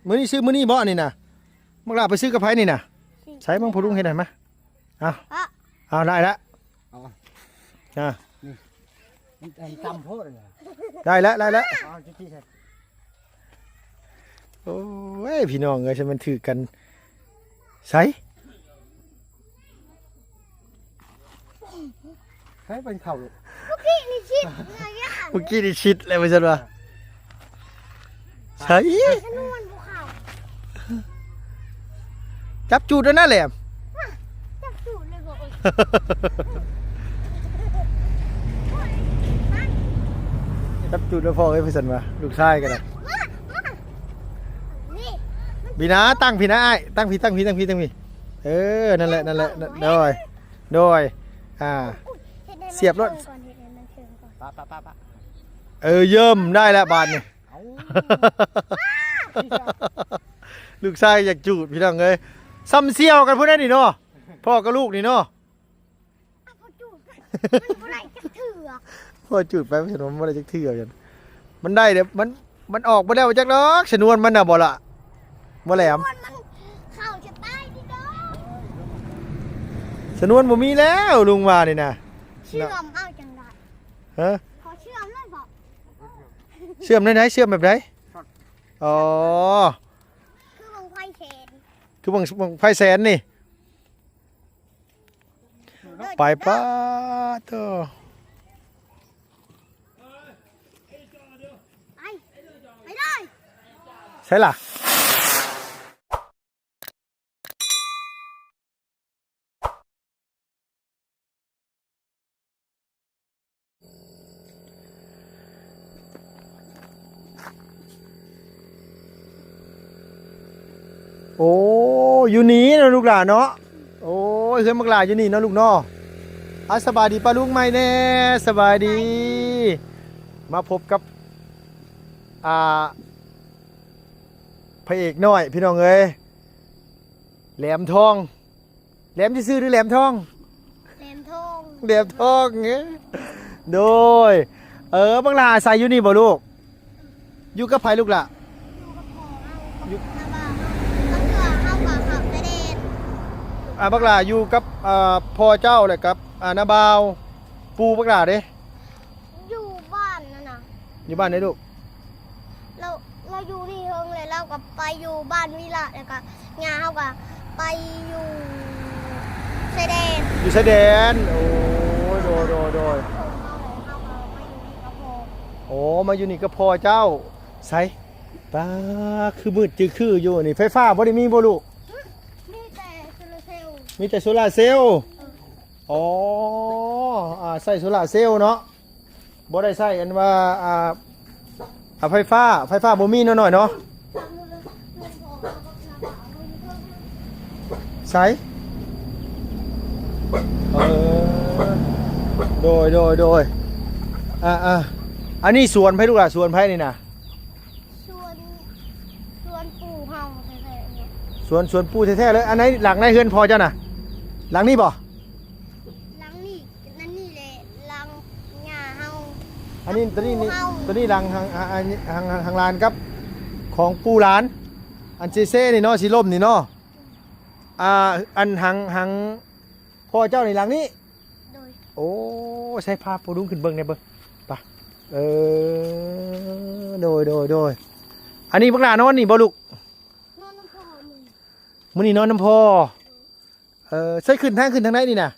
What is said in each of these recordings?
ມື້ນີ້ຊື້ ມື້ນີ້ບໍ່ນີ້ນະ? ບັກຫຼ້າໄປຊື້ກັບໃຜນີ້ນະ? ໃສ່ເບິ່ງພໍ່ລຸງເຮັດໃຫ້ມາ. ເອົາ ເອົາ ໄດ້ລະ. ເອົາ ອ່າ ນີ້ ມັນ ອັນຕ່ຳໂພດເລີຍ. ໄດ້ລະ ໄດ້ລະ. ເອົາ ຈິໆ ໂອ້ຍ ພີ່ນ້ອງເອີຍ ຊັ້ນມັນຖືກກັນ. ໃສ ໃສເປັນເຂົ້າລູກ? ເມື່ອກີ້ນີ້ຊິດເລີຍ ເມື່ອກີ້ນີ້ຊິດແລ້ວວ່າຊັ້ນວ່າ. ໃສ ຊະນວນບໍ່ເຂົ້າ. ຈັບຈູດແລ້ວນະແຫຼມ. ຈັບຈູດເລີຍບໍ່. ຈັບຈູດແລ້ວພໍ່ເອີຍ ວ່າຊັ້ນວ່າ ລູກຊາຍກໍໄດ້. ນີ້ ບີນາ ຕັ້ງພີ້ນະອ້າຍ ຕັ້ງພີ້ ຕັ້ງພີ້ ຕັ້ງພີ້ ຕັ້ງພີ້. ເອີ ນັ້ນແຫຼະ ນັ້ນແຫຼະ. ໂດຍ ໂດຍ ອ່າ ສຽບໂລດ. ປະ ປະ ປະ ປະ. ເອີ ເຢີ້ມ ໄດ້ແລ້ວບາດນີ້. ເອົາ ລູກຊາຍຢາກຈູດ ພີ່ນ້ອງເອີຍ. ຊ່ຳສ່ຽວກັນພຸ້ນແຫຼະນີ້ເນາະ ພໍ່ກັບລູກນີ້ເນາະ. ເອົາ ພໍ່ຈູດ ມັນບໍ່ໄດ້ຈັກເທື່ອ. ພໍ່ຈູດໄປ ມັນບໍ່ໄດ້ຈັກເທື່ອ. ມັນໄດ້ເດ້ ມັນ ມັນອອກບໍ່ໄດ້ຈັກດອກ ຊະນວນມັນນະບໍ່ລະ ບໍ່ແຫຼມ. ຊະນວນມັນເຂົ້າຈະຕາຍຕິດອກ. ຊະນວນບໍ່ມີແລ້ວ ລຸງວ່ານີ້ນະ. ເຊື່ອມເອົາຈັ່ງໃດ? ຮະ? ຂໍເຊື່ອມໄດ້ບໍ່? ເຊື່ອມແນວໃດ? ເຊື່ອມແບບໃດ? ອໍ ຄືບັ້ງໄຟແສນ ຄືບັ້ງ ບັ້ງໄຟແສນນີ້. ໄປ ປາດໂທ້ ໄປ ໄປເລີຍ. ໃສລະ? ໂອ້ ຢູ່ນີ້ເນາະລູກຫຼານເນາະ. ໂອ້ຍ ເຮືອນບັກຫຼ້າຢູ່ນີ້ເນາະລູກເນາະ. ອາ ສະບາຍດີປ້າລຸງໃໝ່ແດ່. ສະບາຍດີ. ມາພົບກັບ ອ່າ ພະເອກນ້ອຍ ພີ່ນ້ອງເອີຍ ແຫຼມທອງ. ແຫຼມຊື່ໆ ຫຼືແຫຼມທອງ? ແຫຼມທອງ ແຫຼມທອງ. ໂດຍ ເອີ ບັກຫຼ້າອາໄສຢູ່ນີ້ບໍ່ລູກ? ຢູ່ກັບໃຜລູກຫຼ້າ? ຢູ່ກັບພໍ່ເຮົາ ຢູ່ກັບນ້າບ່າວເຮົາ. ບາງເທື່ອເຮົາກໍເຂົ້າຊາຍແດນ. ອ່າ ບັກຫຼ້າຢູ່ກັບ ອ່າ ພໍ່ເຈົ້າ ແລະກັບ ອ່າ ນ້າບ່າວ. ປູ່ບັກຫຼ້າເດ້? ຢູ່ບ້ານນັ້ນນະ. ຢູ່ບ້ານໃດລູກ? ລາວ ລາວຢູ່ນີ້ເທິງ ແລ້ວລາວກໍໄປຢູ່ບ້ານວິລະ ແລ້ວກໍຍ່າເຮົາກໍໄປຢູ່ຊາຍແດນ. ຢູ່ຊາຍແດນ. ໂອ້ຍ ໂດຍ ໂດຍ ໂດຍ. ໂອ້ ມາຢູ່ນີ້ກັບພໍ່ເຈົ້າ. ໃສ ປ້າ ຄືມືດຈື່ຄືຢູ່ນີ້. ໄຟຟ້າບໍ່ໄດ້ມີບໍ່ລູກ? ມີແຕ່ໂຊລາເຊວ. ມີແຕ່ໂຊລາເຊວ. ເອີ ອໍ ອ່າ ໃຊ້ໂຊລາເຊວເນາະ. ບໍ່ໄດ້ໃຊ້ອັນວ່າ ອ່າ ອ່າ ໄຟຟ້າ ໄຟຟ້າບໍ່ມີເນາະ ນ້ອຍເນາະ. ໃສ ເອີ ໂດຍ ໂດຍ ໂດຍ. ອ່າ ອ່າ ອັນນີ້ສວນໃຜລູກຫຼ້າ? ສວນໃຜນີ້ນະ? ສວນ ສວນປູ່ເຮົາແທ້ໆເລີຍ. ສວນ ສວນປູ່ແທ້ໆເລີຍ. ອັນໃນ ຫຼັງໃນເຮືອນພໍ່ເຈົ້ານະ? ຫຼັງນີ້ບໍ່? ຫຼັງນີ້ ນັ້ນນີ້ແຫຼະ ຫຼັງຍ່າເຮົາ. ອັນນີ້ ໂຕນີ້ນີ້ ໂຕນີ້ຫຼັງ ຫາງ ຫາງ ຫາງ ຫາງ ຫາງຫຼານກັບຂອງປູ່ຫຼານ ອັນເຊໆນີ້ເນາະ ຊິລົ້ມນີ້ເນາະ. ອ່າ ອັນຫາງ ຫາງພໍ່ເຈົ້ານີ້ຫຼັງນີ້. ໂດຍ. ໂອ້ ໃສ່ພາພໍ່ລຸງຂຶ້ນເບິ່ງແດ່ເບິ່ງ ໄປ. ເອີ ໂດຍ ໂດຍ ໂດຍ. ອັນນີ້ບັກຫຼ້ານອນນີ້ບໍ່ລູກ? ນອນນຳພໍ່ມື້ ມື້ນີ້ນອນນຳພໍ່. ເອີ ໃສ່ຂຶ້ນທາງ ຂຶ້ນທາງໃດນີ້ນະ?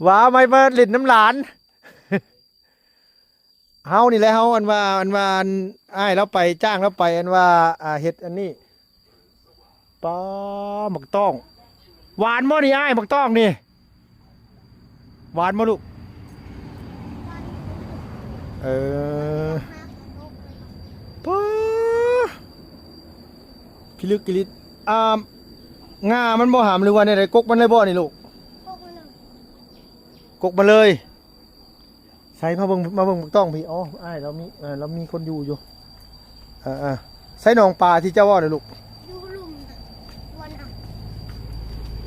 ວ່າໄວ້ມາຫຼິ້ນນຳຫຼານ. ເຮົານີ້ແຫຼະ ເຮົາ ອັນວ່າ ອັນວ່າ ອັນ ອ້າຍລາວໄປ ຈ້າງລາວໄປ ອັນວ່າ ອ່າ ເຮັດອັນນີ້. ປ້າ ໝາກຕ້ອງ ຫວານບໍ່ນີ້ອ້າຍ ໝາກຕ້ອງນີ້? ຫວານບໍ່ລູກ? ເອີ ປ້າ ພິລຶກອີ່ຫຼີ. ອ່າ ງ່າມັນບໍ່ຫຳ ຫຼືວ່າແນວໃດ? ກົກມັນເລີຍບໍ່ນີ້ລູກ? ກົກມັນເລີຍ ກົກມັນເລີຍ. ໃສ ມາເບິ່ງ ມາເບິ່ງໝາກຕ້ອງພີ້. ອໍ ອ້າຍລາວມີ ເອີ ລາວມີຄົນຢູ່ຢູ່. ເອີ ເອີ ໃສໜອງປາທີ່ເຈົ້າເວົ້ານະລູກ? ຢູ່ລຸ່ມ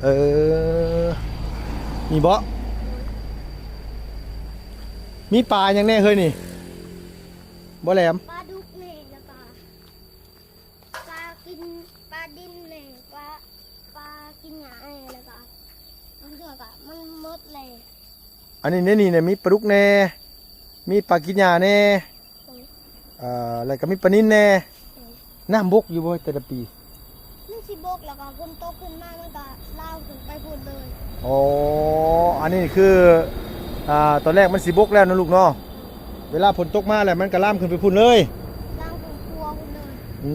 ເອີ ນີ້ບໍ? ມີປາຫຍັງແດ່ເຮີ້ຍນີ້? ບໍ່ແຫຼມ ປາດຸກແດ່ ແລ້ວກະ ກໍມັນໝົດແລ້ວ. ອັນນີ້ໃນນີ້ນະ ມີປາດຸກແດ່ ມີປາກິນຫຍ້າແດ່ ໂດຍ ເອີ ແລ້ວກໍມີປານິນແດ່. ໂດຍ ນ້ຳບົກຢູ່ບໍ່ແຕ່ລະປີ? ມັນຊິບົກ ແລ້ວກໍຝົນຕົກຂຶ້ນມາ ມັນກໍລາມຂຶ້ນໄປພຸ້ນເລີຍ. ອໍ ອັນນີ້ຄື ອ່າ ຕອນແລກມັນຊິບົກແລ້ວເນາະລູກເນາະ, ເວລາຝົນຕົກມາແລ້ວມັນກໍລາມຂຶ້ນໄປພຸ້ນເລີຍ, ລາມຂຶ້ນຂົວພຸ້ນເລີຍ. ອື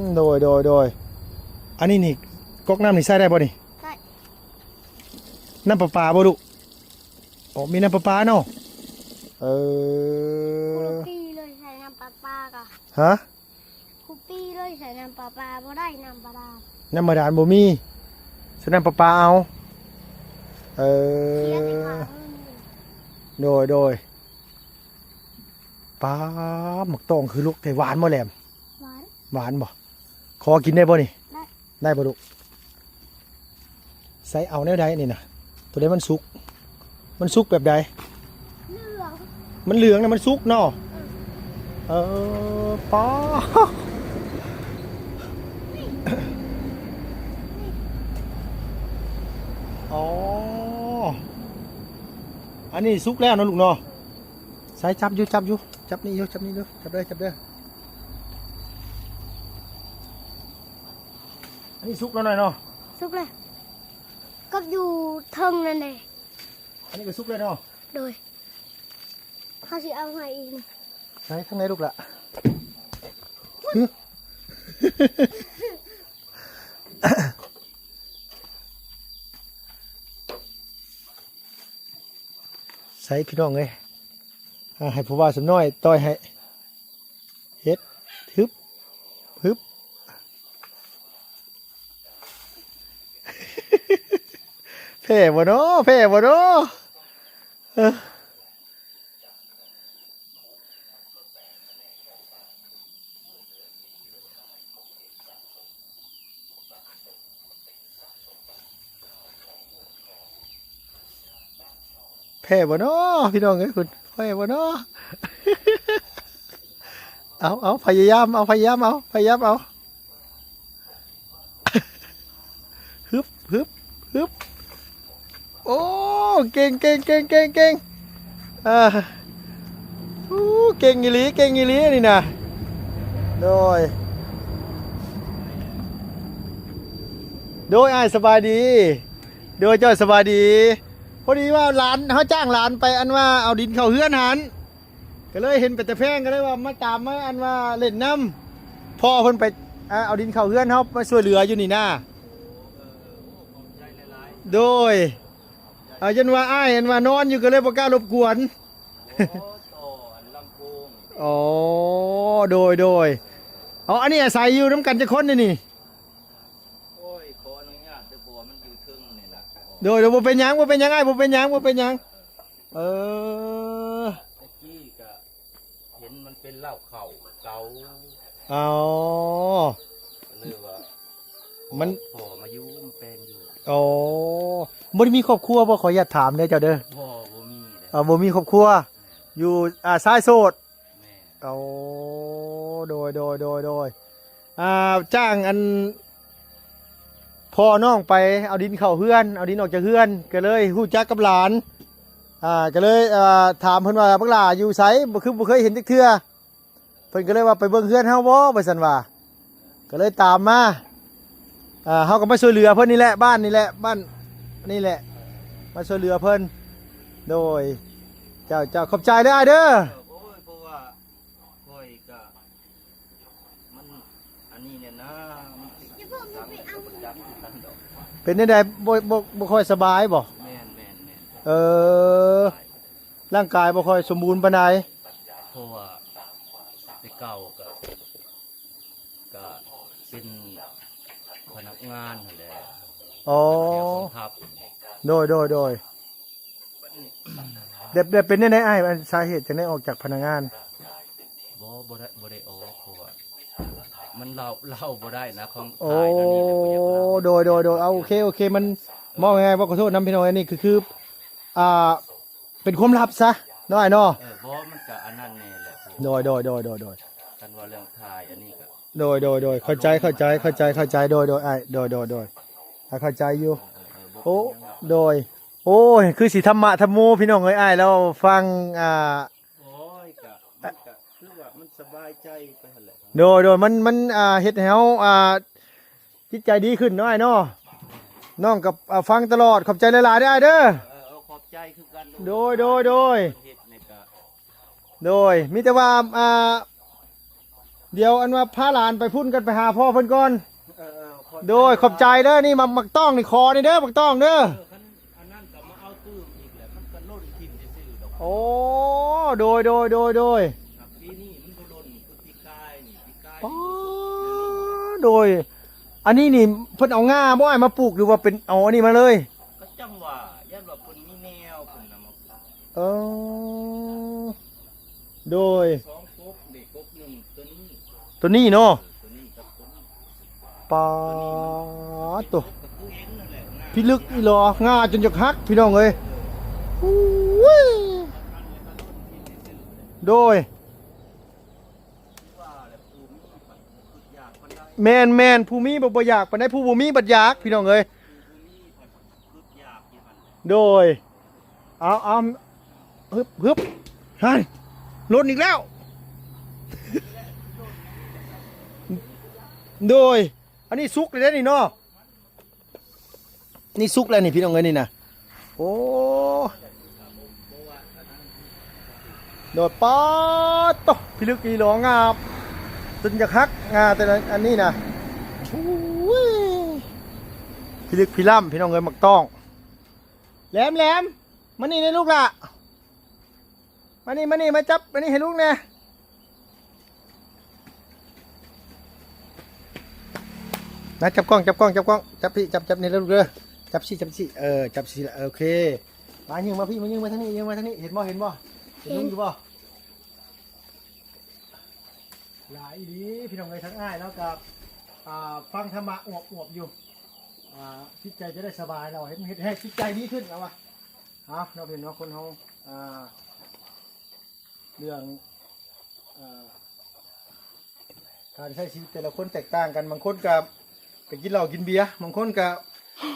ມ ໂດຍ ໂດຍ ໂດຍ. ອັນນີ້ນີ້ ກອກນ້ຳນີ້ໃຊ້ໄດ້ບໍ່ນີ້? ໄດ້. ນ້ຳປະປາບໍ່ລູກ? ໂອ້ ມີນ້ຳປະປາເນາະ. ເອີ ຄູປີເລີຍໃຊ້ນ້ຳປະປາກະ. ຮະ? ຄູປີເລີຍໃຊ້ນ້ຳປະປາ ບໍ່ໄດ້ນ້ຳບາດານ. ນ້ຳບາດານບໍ່ມີ ໃຊ້ນ້ຳປະປາເອົາ. ເອີ ເສຍແຕ່ຄ່າເງິນ. ໂດຍ ໂດຍ. ປາ ໝາກຕອງຄືລູກແຕ່ ຫວານບໍ່ແຫຼມ? ຫວານ. ຫວານບໍ່? ຂໍກິນໄດ້ບໍ່ນີ້? ໄດ້. ໄດ້ບໍ່ລູກ? ໃສ່ເອົາແນວໃດນີ້ນະ? ໂຕໃດມັນສຸກ? ມັນສຸກແບບໃດ? ເຫຼືອງ. ມັນເຫຼືອງນະ ມັນສຸກເນາະ. ເອີ ເອີ ປາ ອໍ ອັນນີ້ສຸກແລ້ວເນາະລູກເນາະ. ໃສ່ ຈັບຢູ່ ຈັບຢູ່ ຈັບນີ້ຢູ່ ຈັບນີ້ຢູ່ ຈັບເດີ ຈັບເດີ. ອັນນີ້ສຸກແລ້ວໜ້ອຍເນາະ. ສຸກແລ້ວ ກັບຢູ່ເທິງນັ້ນແຫຼະ. ອັນນີ້ກໍສຸກແລ້ວເນາະ. ໂດຍ ເຮົາຊິເອົາໃຫ້ອີກນີ້. ໃສ່ທາງໃນລູກລະ. ໃສ່ພີ່ນ້ອງເອີຍ. ອ່າ ໃຫ້ຜູ້ບ່າວສົມນ້ອຍຕ່ອຍໃຫ້. ເຮັດ ຮຶບ ຮຶບ. ແພ້ບໍ່ເນາະ? ແພ້ບໍ່ເນາະ? ເອີ. ແພ້ບໍ່ເນາະ ພີ່ນ້ອງເອີຍ ພຸ້ນ ແພ້ບໍ່ເນາະ? ເອົາ ເອົາ ພະຍາຍາມເອົາ ພະຍາຍາມເອົາ ພະຍາຍາມເອົາ. ຮຶບ ຮຶບ ຮຶບ. ໂອ້ ເກັ່ງ ເກັ່ງ ເກັ່ງ ເກັ່ງ ເກັ່ງ. ເອີ ໂອ້ ເກັ່ງອີ່ຫຼີ ເກັ່ງອີ່ຫຼີນີ້ນະ. ໂດຍ ໂດຍ ອ້າຍສະບາຍດີ. ໂດຍ ເຈົ້າສະບາຍດີ. ພໍດີວ່າຫຼານ ເຮົາຈ້າງຫຼານໄປ ອັນວ່າເອົາດິນເຂົ້າເຮືອນຫັ້ນ ກໍເລີຍເຫັນເປັນຕາແພງ ກໍເລີຍວ່າມາຕາມ ມາ ອັນວ່າເລ່ນນຳ. ພໍ່ເພິ່ນໄປ ອ່າ ເອົາດິນເຂົ້າເຮືອນເຮົາ ມາຊ່ວຍເຫຼືອຢູ່ນີ້ນາ. ໂດຍ ເອົາ ຢ້ານວ່າອ້າຍ ອັນວ່ານອນຢູ່ ກໍເລີຍບໍ່ກ້າລົບກວນ. ອໍ ໂດຍ ໂດຍ. ເອົາ ອັນນີ້ອາໄສຢູ່ນຳກັນຈັກຄົນນີ້? ໂອ້ຍ ຂໍອະນຸຍາດເດີ ເພາະວ່າມັນຢູ່ເທິງນີ້ລະ. ໂດຍ ໂດຍ ບໍ່ເປັນຫຍັງ ບໍ່ເປັນຫຍັງອ້າຍ ບໍ່ເປັນຫຍັງ ບໍ່ເປັນຫຍັງ. ເອີ ແຕ່ກີ້ກະເຫັນມັນເປັນເລົ້າເຂົ້າເກົ່າ. ອໍ ກໍເລີຍວ່າ ມັນ ຂໍມາຢູ່ມາແປງຢູ່. ອໍ ບໍ່ໄດ້ມີຄອບຄົວບໍ່? ຂໍອະນຸຍາດຖາມເດີເຈົ້າເດີ. ບໍ່ ບໍ່ມີເດ້. ເອີ ບໍ່ມີຄອບຄົວ ຢູ່ ອ່າ ຊາຍໂສດ. ແມ່ນ. ໂອ້ ໂດຍ ໂດຍ ໂດຍ ໂດຍ. ອ່າ ຈ້າງອັນ ພໍ່ນ້ອງໄປເອົາດິນເຂົ້າເຮືອນ ເອົາດິນອອກຈາກເຮືອນ ກໍເລີຍຮູ້ຈັກກັບຫຼານ. ອ່າ ກໍເລີຍ ອ່າ ຖາມເພິ່ນວ່າ ບັກຫຼ້າຢູ່ໃສ ບໍ່ ຄືບໍ່ເຄີຍເຫັນຈັກເທື່ອ. ເພິ່ນກໍເລີຍວ່າ ໄປເບິ່ງເຮືອນເຮົາບໍ່ ວ່າຊັ້ນວ່າ. ກໍເລີຍຕາມມາ. ອ່າ ເຮົາກໍມາຊ່ວຍເຫຼືອເພິ່ນນີ້ແຫຼະ ບ້ານນີ້ແຫຼະ ບ້ານນີ້ແຫຼະ ມາຊ່ວຍເຫຼືອເພິ່ນ. ໂດຍ ເຈົ້າ ເຈົ້າ ຂອບໃຈເດີອ້າຍເດີ. ໂອ້ຍ ເພາະວ່າຂ້ອຍກະ ມັນອັນນີ້ແນ່ນາ ມັນ ເປັນແນວໃດ ບໍ່ ບໍ່ ບໍ່ຄ່ອຍສະບາຍບໍ່? ແມ່ນ ແມ່ນ ແມ່ນ. ເອີ ຮ່າງກາຍບໍ່ຄ່ອຍສົມບູນປານໃດ. ເພາະວ່າແຕ່ເກົ່າກະ ກະເປັນພະນັກງານຫັ້ນແຫຼະ. ອໍ ແຖວກອງທັບ. ໂດຍ ໂດຍ ໂດຍ. ແບບ ແບບເປັນແນວໃດອ້າຍ ອັນສາເຫດຈັ່ງໄດ້ອອກຈາກພະນັກງານ? ບໍ່ ບໍ່ໄດ້ ບໍ່ໄດ້ອອກ ເພາະວ່າມັນເລົ່າ ເລົ່າບໍ່ໄດ້ນະ ຂອງ ໂອ້ ຂາຍແນວນີ້ແຫຼະ ບໍ່ຢາກເລົ່າ. ໂດຍ ໂດຍ ໂດຍ. ເອົາ ໂອເຄ ໂອເຄ ມັນ ເວົ້າງ່າຍໆ ເວົ້າຂໍໂທດນຳພີ່ນ້ອງ ອັນນີ້ຄື ຄື ອ່າ ເປັນຄວາມລັບຊະເນາະອ້າຍເນາະ. ເອີ ບໍ່ ມັນກະອັນນັ້ນແນ່ແຫຼະ. ໂດຍ ໂດຍ ໂດຍ ໂດຍ ໂດຍ. ຄັນວ່າເລື່ອງຂາຍອັນນີ້ກະ ໂດຍ ໂດຍ ໂດຍ. ເຂົ້າໃຈ ເຂົ້າໃຈ ເຂົ້າໃຈ ເຂົ້າໃຈ. ໂດຍ ໂດຍ ອ້າຍ ໂດຍ ໂດຍ ໂດຍ. ອ່າ ເຂົ້າໃຈຢູ່. ເອີ ເອີ ບໍ່ ໂອ້ ໂດຍ ໂອ້ຍ ຄືຊິທຳມະທຳໂມ ພີ່ນ້ອງເອີຍ ອ້າຍລາວຟັງ ອ່າ ໂອ້ຍ ກະ ມັນກະຄືວ່າມັນສະບາຍໃຈໄປຫັ້ນແຫຼະ. ໂດຍ ໂດຍ ມັນ ມັນ ອ່າ ເຮັດໃຫ້ເຮົາ ອ່າ ຈິດໃຈດີຂຶ້ນເນາະອ້າຍເນາະ. ນ້ອງກໍ ອ່າ ຟັງຕະຫຼອດ ຂອບໃຈຫຼາຍໆເດີອ້າຍເດີ. ເອີ ເອີ ຂອບໃຈຄືກັນ. ໂດຍ ໂດຍ ໂດຍ ເຮັດໃນກະ ໂດຍ ມີແຕ່ວ່າ ອ່າ ດຽວອັນວ່າພາຫຼານໄປພຸ້ນກັນ ໄປຫາພໍ່ເພິ່ນກ່ອນ. ເອີ ເອີ ໂດຍ ຂອບໃຈເດີ. ນີ້ໝາກ ໝາກຕ້ອງນີ້ ຂໍນີ້ເດີ ໝາກຕ້ອງເດີ. ເອີ ຄັນອັນນັ້ນກໍມາເອົາຕື່ມອີກແຫຼະ ມັນກໍຫຼົ່ນຖິ້ມຊື່ໆດອກ. ໂອ້ ໂດຍ ໂດຍ ໂດຍ ໂດຍ. ປີນີ້ມັນບໍ່ຫຼົ່ນຄືປີກາຍນີ້ ປີກາຍ ປາດ ໂດຍ ອັນນີ້ນີ້ເພິ່ນເອົາງ່າບໍ່ອ້າຍມາປູກ ຫຼືວ່າເປັນເອົາອັນນີ້ມາເລີຍ? ກໍຈັ່ງວ່າ ຢ້ານວ່າເພິ່ນມີແນວເພິ່ນນຳມາປູກ. ເອີ ໂດຍ ສອງກົກເດ້ ກົກໜຶ່ງຕົວນີ້ ຕົວນີ້ເນາະ ເອີ ຕົວນີ້ກັບຕົວນີ້ ປາດໂຕ ກໍຄືເຫັນນັ້ນແຫຼະ ພິລຶກອີ່ຫຼໍ ງ່າຈົນຢາກຫັກ ພີ່ນ້ອງເອີຍ. ໂອ້ຍ ໂດຍ ແມ່ນໆ ຜູ້ມີບໍ່ ບໍ່ຢາກປານໃດ ຜູ້ບໍ່ມີບັດຢາກ ພີ່ນ້ອງເອີຍ. ໂດຍ ເອົາ ເອົາ ຮຶບ ຮຶບ ຫັ້ນ ຫຼົ່ນອີກແລ້ວ. ໂດຍ ອັນນີ້ສຸກແລ້ວເດ້ນີ້ເນາະ ນີ້ສຸກແລ້ວນີ້ ພີ່ນ້ອງເອີຍ ນີ້ນະ. ໂອ້ ໂດຍ ປາດໂຕ ພິລຶກອີ່ຫຼໍ ງາມ ຈົນຢາກຫັກ ງາ ແຕ່ລະອັນນີ້ນະ. ໂອ້ຍ ພິລຶກພິລ່ຳ ພີ່ນ້ອງເອີຍ ໝາກຕ້ອງ. ແຫຼມ ແຫຼມ ມານີ້ແດ່ລູກຫຼ້າ ມານີ້ ມານີ້ ມາຈັບອັນນີ້ໃຫ້ລຸງແດ່. ນະ ຈັບກ້ອງ ຈັບກ້ອງ ຈັບກ້ອງ ຈັບພີ້ ຈັບ ຈັບນີ້ແຫຼະລູກເດີ ຈັບຊີ້ ຈັບຊີ້ ເອີ ຈັບຊີ້ລະ ໂອເຄ. ມາຍິງມາພີ້ ມາຍິງມາທາງນີ້ ຍິງມາທາງນີ້ ເຫັນບໍ່ ເຫັນບໍ່ ເຫັນລຸງຢູ່ບໍ່? ຫຼາຍອີ່ຫຼີ ພີ່ນ້ອງເອີຍ ທັງອ້າຍລາວກໍ ອ່າ ຟັງທຳມະອວບໆຢູ່ ອ່າ ຈິດໃຈຈະໄດ້ສະບາຍ ລາວເຫັນເຮັດໃຫ້ຈິດໃຈດີຂຶ້ນ ລາວວ່າ. ເອົາເນາະ ພີ່ນ້ອງເນາະ ຄົນເຮົາ ອ່າ ເລື່ອງ ເອີ ການໃຊ້ຊີວິດແຕ່ລະຄົນແຕກຕ່າງກັນ ບາງຄົນກະໄປກິນເຫຼົ້າກິນເບຍ ບາງຄົນກະ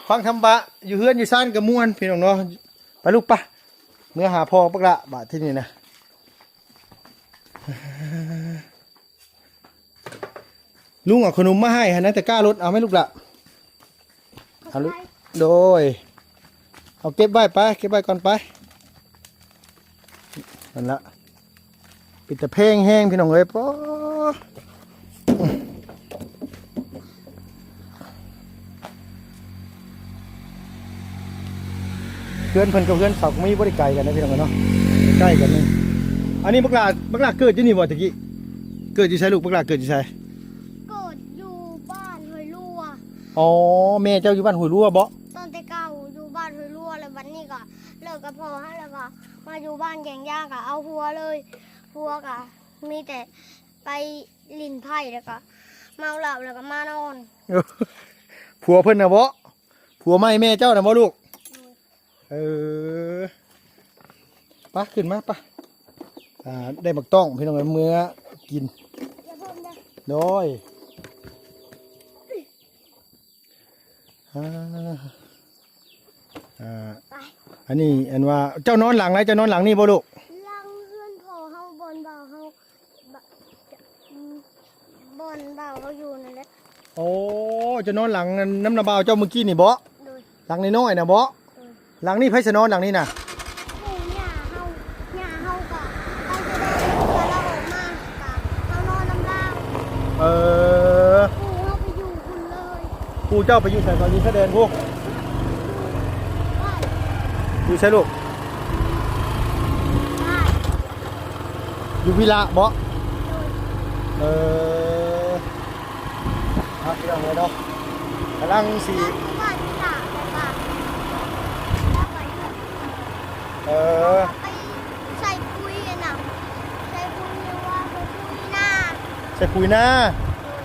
ຟັງທຳມະຢູ່ເຮືອນຢູ່ຊານກະມ່ວນ ພີ່ນ້ອງເນາະ. ໄປລູກ ໄປ ເມືອຫາພໍ່ບັກຫຼ້າບາດທີນີ້ນະ. ລຸງເອົາຂະໜົມມາໃຫ້ຫັ້ນນະ ຕະກ້າລົດ ເອົາໄໝລູກຫຼ້າ? ເອົາລູກ ໂດຍ ເອົາເກັບໄວ້ໄປ ເກັບໄວ້ກ່ອນໄປ ນັ້ນລະ ເປັນຕາແພງແຮງ ພີ່ນ້ອງເອີຍ ປໍ. ເຮືອນເພິ່ນກັບເຮືອນສາວກະມີບໍ່ໄດ້ໄກກັນນະ ພີ່ນ້ອງເອີຍເນາະ ໃກ້ກັນເອງ. ອັນນີ້ບັກຫຼ້າ ບັກຫຼ້າເກີດຢູ່ນີ້ບໍ່ແຕ່ກີ້? ເກີດຢູ່ໃສລູກ? ບັກຫຼ້າເກີດຢູ່ໃສ? ເກີດຢູ່ບ້ານຫ້ວຍຫຼວ. ອໍ ແມ່ເຈົ້າຢູ່ບ້ານຫ້ວຍຫຼວບໍ? ຕອນແຕ່ເກົ່າຢູ່ບ້ານຫ້ວຍຫຼວ ແລ້ວບັດນີ້ກໍເລີກກັບພໍ່ຫັ້ນ ແລ້ວກໍມາຢູ່ບ້ານແກງຢາ ກໍເອົາຜົວເລີຍ. ຜົວກໍມີແຕ່ໄປຫຼິ້ນໄພ້ ແລ້ວກໍເມົາເຫຼົ້າ ແລ້ວກໍມານອນ. ຜົວເພິ່ນນະບໍ? ຜົວໃໝ່ແມ່ເຈົ້ານະບໍລູກ? ໂດຍ ເອີ ປະ ຂຶ້ນມາປະ. ອ່າ ໄດ້ບັກຕ້ອງ ພີ່ນ້ອງເອີຍ ເມືອກິນ. ໂດຍ ອ່າ ອ່າ ໄປ ອັນນີ້ ອັນວ່າເຈົ້ານອນຫຼັງໃດ? ເຈົ້ານອນຫຼັງນີ້ບໍ່ລູກ? ຫຼັງເຮືອນພໍ່ເຮົາ ບ່ອນບ່າວເຮົາ ບ- ອືມ ບ່ອນບ່າວເຮົາຢູ່ນັ້ນແຫຼະ. ໂອ້ ເຈົ້ານອນຫຼັງນັ້ນນຳນ້າບ່າວເຈົ້າມື້ກີ້ນີ້ບໍ? ໂດຍ ຫຼັງນ້ອຍໆນະບໍ? ໂດຍ ຫຼັງນີ້ໃຜສະນອນຫຼັງນີ້ນະ? ໂອ້ ຍ່າເຮົາ ຍ່າເຮົາກະໄປສະແດງ ແລ້ວອອກມາກະເຮົານອນນຳລາວ. ເອີ ປູ່ເຮົາໄປຢູ່ພຸ້ນເລີຍ. ປູ່ເຈົ້າໄປຢູ່ໃສ? ເຂົາຢູ່ຊາຍແດນພຸ້ນ. ຢູ່ໃສລູກ? ຢູ່ວິລະບໍ? ໂດຍ ເອີ ເອົາ ພີ່ນ້ອງເອີຍເນາະ ກຳລັງຊິ ເອີ ໃສ່ປຸ໋ຍອັນນະ ໃສ່ປຸ໋ຍ ຫຼືວ່າໃສ່ປຸ໋ຍນາ ໃສ່ປຸ໋ຍນາ. ໂດຍ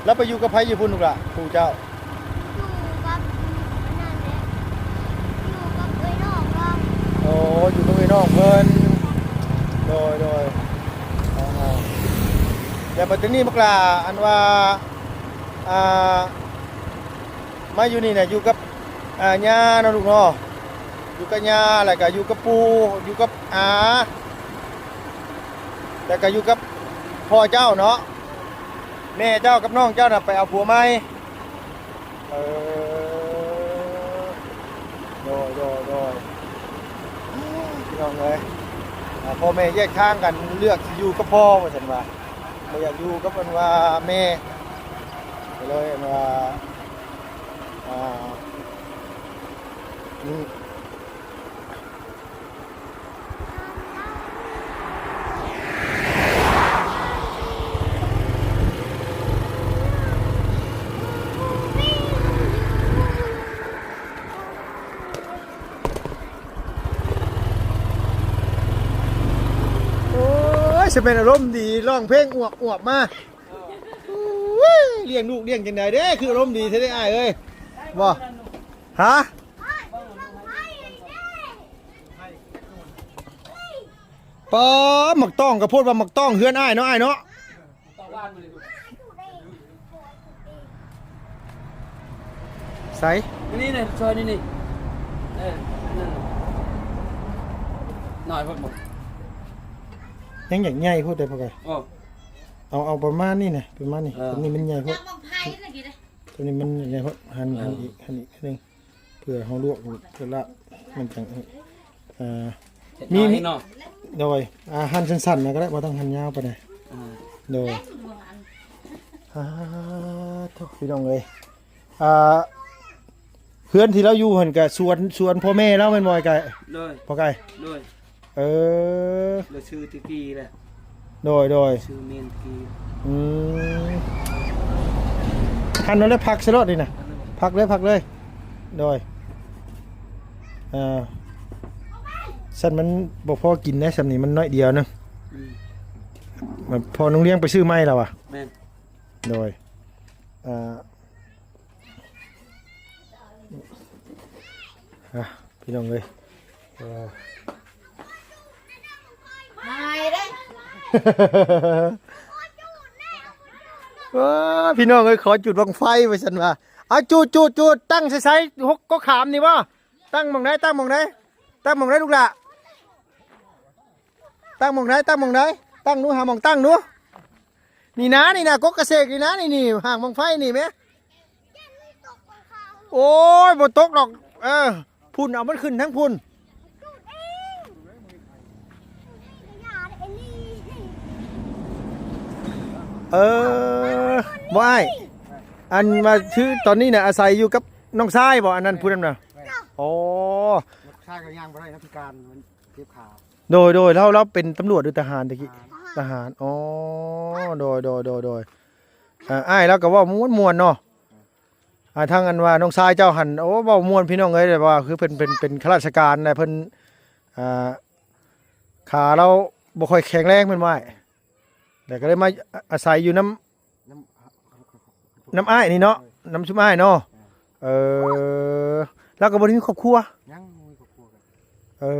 ແລ້ວໄປຢູ່ກັບໃຜຢູ່ພຸ້ນລູກຫຼ້າ ປູ່ເຈົ້າ? ຢູ່ກັບອັນນັ້ນແຫຼະ ຢູ່ກັບເອື້ອຍນ້ອງລາວ. ໂອ້ ຢູ່ກັບເອື້ອຍນ້ອງເພິ່ນ. ໂດຍ ໂດຍ ອ່າ ແລ້ວບັດທີນີ້ບັກຫຼ້າ ອັນວ່າ ອ່າ ມາຢູ່ນີ້ນະ ຢູ່ກັບ ອາ ຍ່າເນາະລູກເນາະ ຢູ່ກັບຍ່າ ແລ້ວກໍຢູ່ກັບປູ່ ຢູ່ກັບອາ ແລ້ວກໍຢູ່ກັບພໍ່ເຈົ້າເນາະ. ແມ່ເຈົ້າກັບນ້ອງເຈົ້ານະໄປເອົາຜົວໃໝ່. ເອີ ໂດຍ ໂດຍ ໂດຍ ພີ່ນ້ອງເອີຍ ອາ ພໍ່ແມ່ແຍກທາງກັນ ເລືອກຊິຢູ່ກັບພໍ່ວ່າຊັ້ນວ່າ ບໍ່ຢາກຢູ່ກັບອັນວ່າແມ່ ກໍເລີຍອັນວ່າ ອ່າ ອືມ ໂອ້ຍ ຊິແມ່ນອາລົມດີ ຮ້ອງເພງອວບໆມາ. ອຸ້ຍ ລ້ຽງລູກລ້ຽງຈັ່ງໃດເດ້ ຄືອາລົມດີແທ້ເດ້ອ້າຍເອີຍ ບໍ່ ຮະ? ປ້າ ໝາກຕ້ອງ ກະໂພດວ່າໝາກຕ້ອງເຮືອນອ້າຍເນາະ ອ້າຍເນາະ. ໃສ? ນີ້ ນີ້ ຊອຍນີ້ ນີ້ ເອີ ນັ້ນ ໜ້ອຍໂພດບໍ່ ຍັງຢາກໃຫຍ່ໂພດເດ້ພໍ່ໄກ່. ໂອ້ ເອົາ ເອົາປະມານນີ້ນະ ປະມານນີ້ ເອີ ຕົວນີ້ມັນໃຫຍ່ໂພດ ຕົວນີ້ມັນໃຫຍ່ໂພດ ຫັນ ເອີ ຫັນອີກ ຫັນອີກໜ້ອຍໜຶ່ງ ເພື່ອເຮົາລວກ ເພື່ອລາບ ມັນຈັ່ງ ເອີ ມີ ມີເນາະ ໂດຍ ອາ ຫັນສັ້ນໆນະກໍໄດ້ ບໍ່ຕ້ອງຫັນຍາວປານໃດ. ອາ ໂດຍ ອາ ໂທ້ ພີ່ນ້ອງເອີຍ ອາ ເຮືອນທີ່ລາວຢູ່ຫັ້ນກະສວນ ສວນພໍ່ແມ່ລາວແມ່ນບໍ່ອ້າຍໄກ່? ໂດຍ ພໍ່ໄກ່ ໂດຍ ເອີ ລາວຊື້ແຕ່ກີ້ແຫຼະ ໂດຍ ໂດຍ ຊື້ແມ່ນກີ້ ອືມ ຫັ້ນເອົາເລີຍ ພັກຊະໂລດນີ້ນະ ພັກເລີຍ ພັກເລີຍ ໂດຍ ເອີ ຊັ້ນມັນບໍ່ພໍກິນໄດ໋ ສ່ຳນີ້ມັນໜ້ອຍດຽວໜຶ່ງ ອືມ ພໍ່ນ້ອງລ້ຽງໄປຊື້ໃໝ່ແລ້ວຫວາ? ແມ່ນ ໂດຍ ເອີ ອ່ະ ພີ່ນ້ອງເອີຍ ເອີ ຫາຍເດ້ ເອີ ພີ່ນ້ອງເອີຍ ຂໍຈູດບັ້ງໄຟວ່າຊັ້ນວ່າ ເອົາ ຈູດ ຈູດ ຈູດ ຕັ້ງໃສໆ ຫົກກໍຂາມນີ້ບໍ່? ຕັ້ງໝ່ອງໃດ? ຕັ້ງໝ່ອງໃດ? ຕັ້ງໝ່ອງໃດລູກຫຼ້າ? ຕັ້ງໝ່ອງໃດ? ຕັ້ງໝ່ອງໃດ? ຕັ້ງດູ ຫາໝ່ອງຕັ້ງດູ. ນີ້ນະ ນີ້ນະ ກົກກະເສກນີ້ນະ ນີ້ ນີ້ ຫາງບັ້ງໄຟນີ້ແມະ. ໂອ້ຍ ບໍ່ຕົກດອກ. ເອີ ພຸ້ນ ເອົາມັນຂຶ້ນທາງພຸ້ນ. ເອີ ບໍ່ອ້າຍ ອັນວ່າຄືຕອນນີ້ນະ ອາໄສຢູ່ກັບນ້ອງຊາຍບໍ່? ອັນນັ້ນ ຜູ້ນັ້ນນະ. ໂອ້ ນ້ອງຊາຍກໍຍ່າງບໍ່ໄດ້ນະ ພິການ ມັນເຈັບຂາ. ໂດຍ ໂດຍ ລາວ ລາວເປັນຕຳຫຼວດ ຫຼື ທະຫານແຕ່ກີ້? ທະຫານ. ທະຫານ ອໍ ໂດຍ ໂດຍ ໂດຍ ໂດຍ. ອ່າ ອ້າຍລາວກໍເວົ້າມ່ວນໆເນາະ. ອ່າ ທາງອັນວ່ານ້ອງຊາຍເຈົ້າຫັ້ນ ໂອ້ ເວົ້າມ່ວນພີ່ນ້ອງເອີຍ ແບບວ່າຄືເພິ່ນເປັນ ເປັນ ເປັນຂ້າລາຊະການນະ ເພິ່ນ ອ່າ ຂາລາວບໍ່ຄ່ອຍແຂງແຮງ ແມ່ນບໍ່ອ້າຍ? ແລ້ວກໍເລີຍມາອາໄສຢູ່ນຳ ນຳ ນຳອ້າຍນີ້ເນາະ ນຳຊຸມອ້າຍເນາະ. ເອີ ລາວກໍບໍ່ໄດ້ມີຄອບຄົວ? ຍັງບໍ່ມີຄອບຄົວ. ເອີ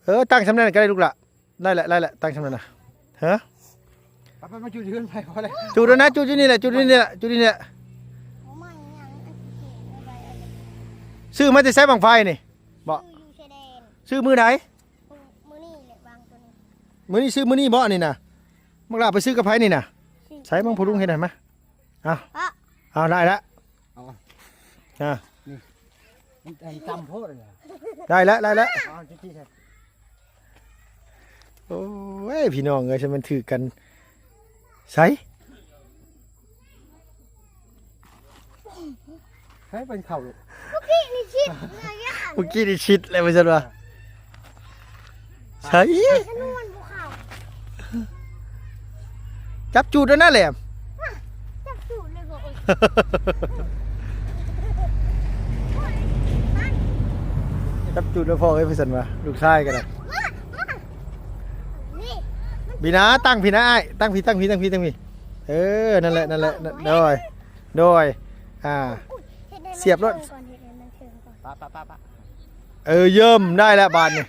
ເອີ ຕັ້ງຊ່ຳນັ້ນກໍໄດ້ລູກຫຼ້າ. ໄດ້ແຫຼະ ໄດ້ແຫຼະ ຕັ້ງຊ່ຳນັ້ນນະ. ຮະ? ໄປໆ ມາຈຸດເຮືອນໄປພໍແລ້ວ. ຈຸດແລ້ວນະ ຈຸດຢູ່ນີ້ແຫຼະ ຈຸດຢູ່ນີ້ແຫຼະ ຈຸດຢູ່ນີ້ແຫຼະ. ຊື້ມາແຕ່ໃສບັ້ງໄຟນີ້? ບໍ່ ຊື້ຢູ່ຊາຍແດນ. ຊື້ມື້ໃດ? ມື້ນີ້ແຫຼະ ວາງຕົວນີ້. ມື້ນີ້ ຊື້ມື້ນີ້ບໍ່ອັນນີ້ນະ? ບັກຫຼ້າໄປຊື້ກັບໃຜນີ້ນະ? ໃສ ເບິ່ງພໍ່ລຸງເຮັດໃຫ້ມາ. ເອົາ ເອົາ ໄດ້ລະ. ເອົາ ອ່າ ນີ້ ມັນ ມັນຕ່ຳໂພດ. ໄດ້ລະ ໄດ້ລະ. ເອົາ ຈຸດທີ່ ໂອ້ຍ ພີ່ນ້ອງເອີຍ ຊິແມ່ນຖືກກັນ. ໃສ ໃຫ້ເພິ່ນເຂົ້າລູກ. ເມື່ອກີ້ນີ້ຊິດ ເມື່ອກີ້ນີ້ຊິດແລ້ວວ່າຊັ້ນວ່າ. ໃສ ຈະນວນບໍ່ເຂົ້າ. ຈັບຈູດແລ້ວນະແຫຼມ. ຈັບຈູດເລີຍບໍ່. ຈັບຈູດແລ້ວພໍ່ເອີຍ ວ່າຊັ້ນວ່າ ລູກຊາຍກໍໄດ້. ນີ້ ບີນາ ຕັ້ງພີ້ນະອ້າຍ ຕັ້ງພີ້ ຕັ້ງພີ້ ຕັ້ງພີ້ ຕັ້ງພີ້. ເອີ ນັ້ນແຫຼະ ນັ້ນແຫຼະ ໂດຍ ໂດຍ ອ່າ ສຽບໂລດ. ປະ ປະ ປະ ປະ. ເອີ ເຢີ້ມ ໄດ້ແລ້ວບາດນີ້.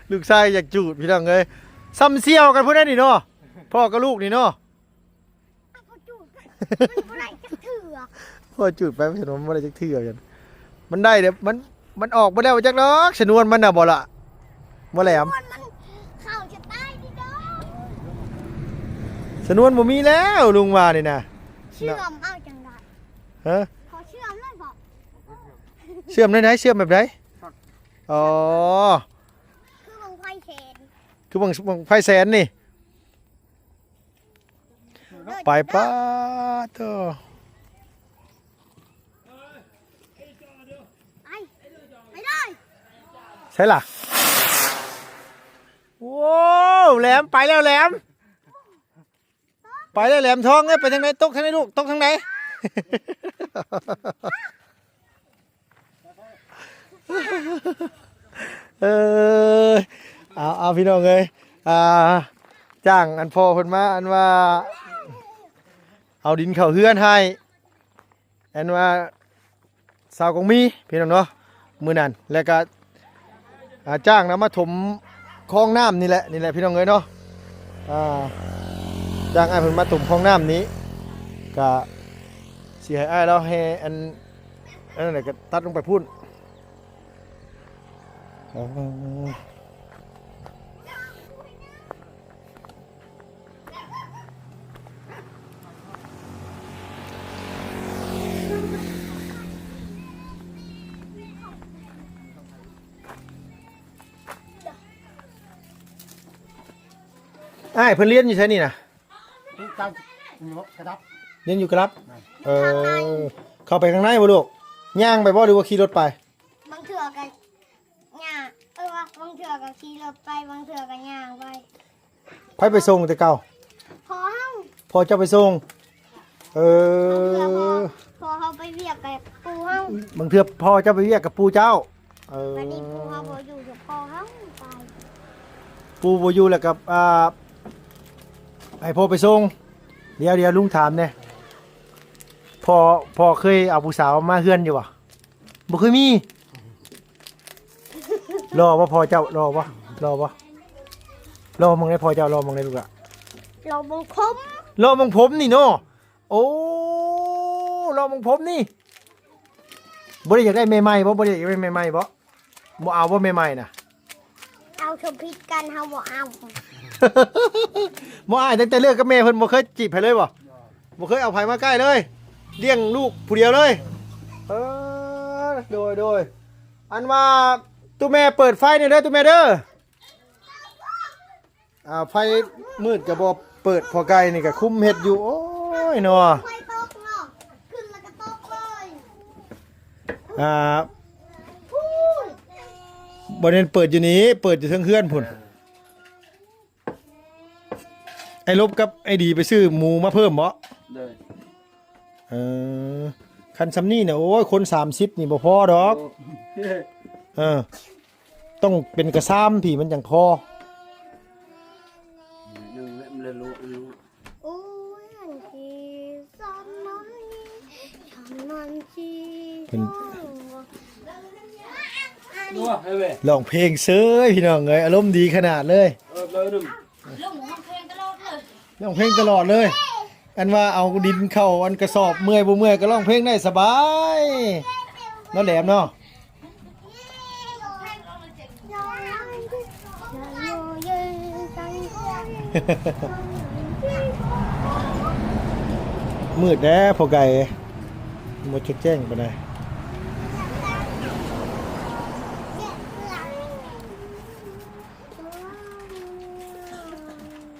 ເອົ້າ ລູກຊາຍຢາກຈູດ ພີ່ນ້ອງເອີຍ. ຊ່ຳສ່ຽວກັນພຸ້ນແຫຼະນີ້ເນາະ ພໍ່ກັບລູກນີ້ເນາະ. ເອົາ ພໍ່ຈູດ ມັນບໍ່ໄດ້ຈັກເທື່ອ. ພໍຈູດໄປ ສະນວນມັນບໍ່ໄດ້ຈັກເທື່ອ. ມັນໄດ້ເດ້ ມັນ ມັນອອກມາແລ້ວຈັກດອກ ສະນວນມັນນະ ບໍ່ລະ ບໍ່ແຫຼມ. ມັນເຂົ້າຈະຕາຍຕິດອກ ສະນວນບໍ່ມີແລ້ວ ລຸງວ່ານີ້ນະ. ເຊື່ອມເອົາຈັ່ງໃດ? ຮະ? ຂໍເຊື່ອມໜ້ອຍເພາະ ເຊື່ອມແນວໃດ? ເຊື່ອມແບບໃດ? ອໍ ຄືບັ້ງໄຟແສນ ຄືບັ້ງ ບັ້ງໄຟແສນນີ້. ໄປ ປາດໂທ້ ໄປ ໄປເລີຍ ໃສລະ? ໂອ້ ແຫຼມ ໄປແລ້ວແຫຼມ ໄປແລ້ວແຫຼມທອງເອີຍ. ໄປທາງໃດ? ຕົກທາງໃດລູກ? ຕົກທາງໃດ? ເອີ ເອົາ ເອົາ ພີ່ນ້ອງເອີຍ ອ່າ ຈ້າງອັນພໍ່ເພິ່ນມາ ອັນວ່າເອົາດິນເຂົ້າເຮືອນໃຫ້ ອັນວ່າຊາວກອງມີ ພີ່ນ້ອງເນາະ ມື້ນັ້ນ ແລ້ວກະ ອ່າ ຈ້າງນຳມາຖົມຄອງນ້ຳນີ້ແຫຼະ ນີ້ແຫຼະ ພີ່ນ້ອງເອີຍເນາະ. ອ່າ ຈ້າງອ້າຍເພິ່ນມາຖົມຄອງນ້ຳນີ້ ກະຊິໃຫ້ອ້າຍລາວແຫ່ອັນ ອັນນັ້ນແຫຼະ ກະຕັດລົງໄປພຸ້ນ. ອ້າຍເພິ່ນຮຽນຢູ່ໃສນີ້ນະ? ຢູ່ກະດັບ ຮຽນຢູ່ກະດັບ. ແມ່ນ. ເອີ ເຂົ້າໄປຂ້າງໃນບໍ່ລູກ? ຍ່າງໄປບໍ່ ຫຼືວ່າຂີ່ລົດໄປ? ບາງເທື່ອກະ ຍ່າງ ເອີ ວ່າບາງເທື່ອກໍຂີ່ລົດໄປ ບາງເທື່ອກໍຍ່າງໄປ. ໃຜໄປສົ່ງແຕ່ເກົ່າ? ພໍ່ເຮົາ. ພໍ່ເຈົ້າໄປສົ່ງ? ເອີ ບາງເທື່ອພໍ່ ພໍ່ເຮົາໄປວຽກກັບປູ່ເຮົາ. ບາງເທື່ອພໍ່ເຈົ້າໄປວຽກກັບປູ່ເຈົ້າ. ເອີ ບັດນີ້ປູ່ເຮົາບໍ່ຢູ່ ພໍ່ເຮົາໄປ ປູ່ບໍ່ຢູ່ແລ້ວກໍ ອ່າ ໃຫ້ພໍ່ໄປສົ່ງ. ດຽວ ດຽວ ລຸງຖາມແດ່ ພໍ່ ພໍ່ເຄີຍເອົາຜູ້ສາວມາເຮືອນຢູ່ບໍ່? ບໍ່ເຄີຍມີ. ຫຼໍ່ບໍ່ພໍ່ເຈົ້າ? ຫຼໍ່ບໍ່? ຫຼໍ່ບໍ່? ຫຼໍ່ເບິ່ງໄດ້ພໍ່ເຈົ້າ ຫຼໍ່ເບິ່ງໄດ້ລູກຫຼະ. ຫຼໍ່ເບິ່ງຜົມ ຫຼໍ່ເບິ່ງຜົມນີ້ເນາະ. ໂອ້ ຫຼໍ່ເບິ່ງຜົມນີ້. ບໍ່ໄດ້ຢາກໄດ້ແມ່ໃໝ່ບໍ່? ບໍ່ໄດ້ຢາກໄດ້ແມ່ໃໝ່ບໍ່? ບໍ່ເອົາບໍ່ແມ່ໃໝ່ນະ? ເອົາຊົມຜິດກັນ ເຮົາບໍ່ເອົາ. ບໍ່ ອ້າຍ ຕັ້ງແຕ່ເລີກກັບແມ່ເພິ່ນ ບໍ່ເຄີຍຈີບໃຜເລີຍບໍ່? ບໍ່ເຄີຍເອົາໃຜມາໃກ້ເລີຍ ລ້ຽງລູກຜູ້ດຽວເລີຍ. ເອີ ໂດຍ ໂດຍ ອັນວ່າຕູ້ແມ່ເປີດໄຟແດ່ເດີ ຕູ້ແມ່ເດີ. ອ່າ ໄຟມືດກໍບໍ່ເປີດ ພໍ່ໄກ່ນີ້ກໍຄຸມເຮັດຢູ່. ໂອ້ຍເນາະ ໄຟຕົກເນາະ ຂຶ້ນແລ້ວກໍຕົກເລີຍ. ອ່າ ບໍ່ແມ່ນເປີດຢູ່ນີ້ ເປີດຢູ່ເທິງເຮືອນພຸ້ນ. ໄອ້ລົບກັບໄອ້ດີໄປຊື້ໝູມາເພີ່ມເບາະ? ໂດຍ. ເອີ ຄັນຊ່ຳນີ້ນະ ໂອ້ຍ ຄົນສາມສິບນີ້ບໍ່ພໍດອກ. ໂອ້ ເອີ ຕ້ອງເປັນກະຊາມພີ້ ມັນຈັ່ງພໍ. ໂອ້ຍ ອັນທີ່ສອນນອນນີ້ ສອນນອນທີ່ ເພິ່ນ ຮ້ອງເພງເສີຍ ພີ່ນ້ອງເອີຍ ອາລົມດີຂະໜາດເລີຍ. ເອີ ເລີຍໜຶ່ງ ຮ້ອງເພງຕະຫຼອດເລີຍ ຮ້ອງເພງຕະຫຼອດເລີຍ. ອັນວ່າເອົາດິນເຂົ້າອັນກະສອບ ເມື່ອຍບໍ່ເມື່ອຍກໍຮ້ອງເພງໄດ້ສະບາຍເນາະ ແຫຼມເນາະ. ມືດແດ່ພໍ່ໄກ່ ບໍ່ຈັກແຈ້ງປານໃດ.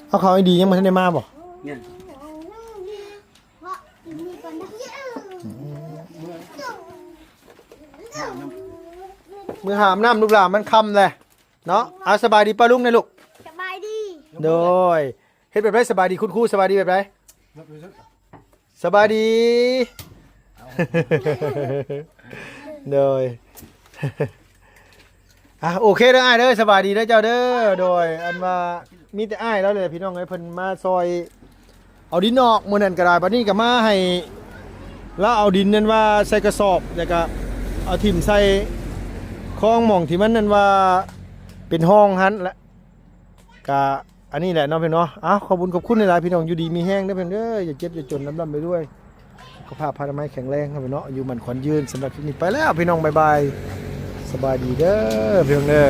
ເອົາເຂົ້າໄອ້ດີຍັງບໍ່ທັນໄດ້ມາບໍ່? ຍັງ. ມື້ຫາບນ້ຳລູກຫຼານ ມັນຄ່ຳແລ້ວເນາະ. ເອົາ ສະບາຍດີປ້າລຸງແດ່ລູກ. ສະບາຍດີ. ໂດຍ. ເຮັດແບບໃດ? ສະບາຍດີຄຸນຄູ ສະບາຍດີແບບໃດ? ສະບາຍດີ. ໂດຍ. ອ່ະ ໂອເຄເດີອ້າຍເດີ ສະບາຍດີເດີເຈົ້າເດີ. ໂດຍ ອັນວ່າມີແຕ່ອ້າຍລາວແຫຼະ ພີ່ນ້ອງເອີຍ ເພິ່ນມາຊ່ອຍເອົາດິນອອກມື້ນັ້ນກໍໄດ້. ບັດນີ້ກໍມາໃຫ້ລາວເອົາດິນນັ້ນວ່າໃສ່ກະສອບ ແລ້ວກໍເອົາຖິ້ມໃສ່ຄອງໝ່ອງທີ່ມັນນັ້ນວ່າເປັນຮ່ອງຫັ້ນແຫຼະ. ກະອັນນີ້ແຫຼະເນາະ ພີ່ນ້ອງເນາະ. ເອົາ ຂອບຄຸນຂອບຄຸນຫຼາຍໆ ພີ່ນ້ອງ ຢູ່ດີມີແຮງເດີ ພີ່ນ້ອງເດີ ຢ່າເຈັບຢ່າຈົນ ລ່ຳໆລວຍ ສຸຂະພາບພະນາໄມແຂງແຮງເນາະ ອາຍຸໝັ້ນຂວັນຍືນ. ສຳລັບຄລິບນີ້ໄປແລ້ວພີ່ນ້ອງ ບາຍບາຍ ສະບາຍດີເດີພີ່ນ້ອງເດີ.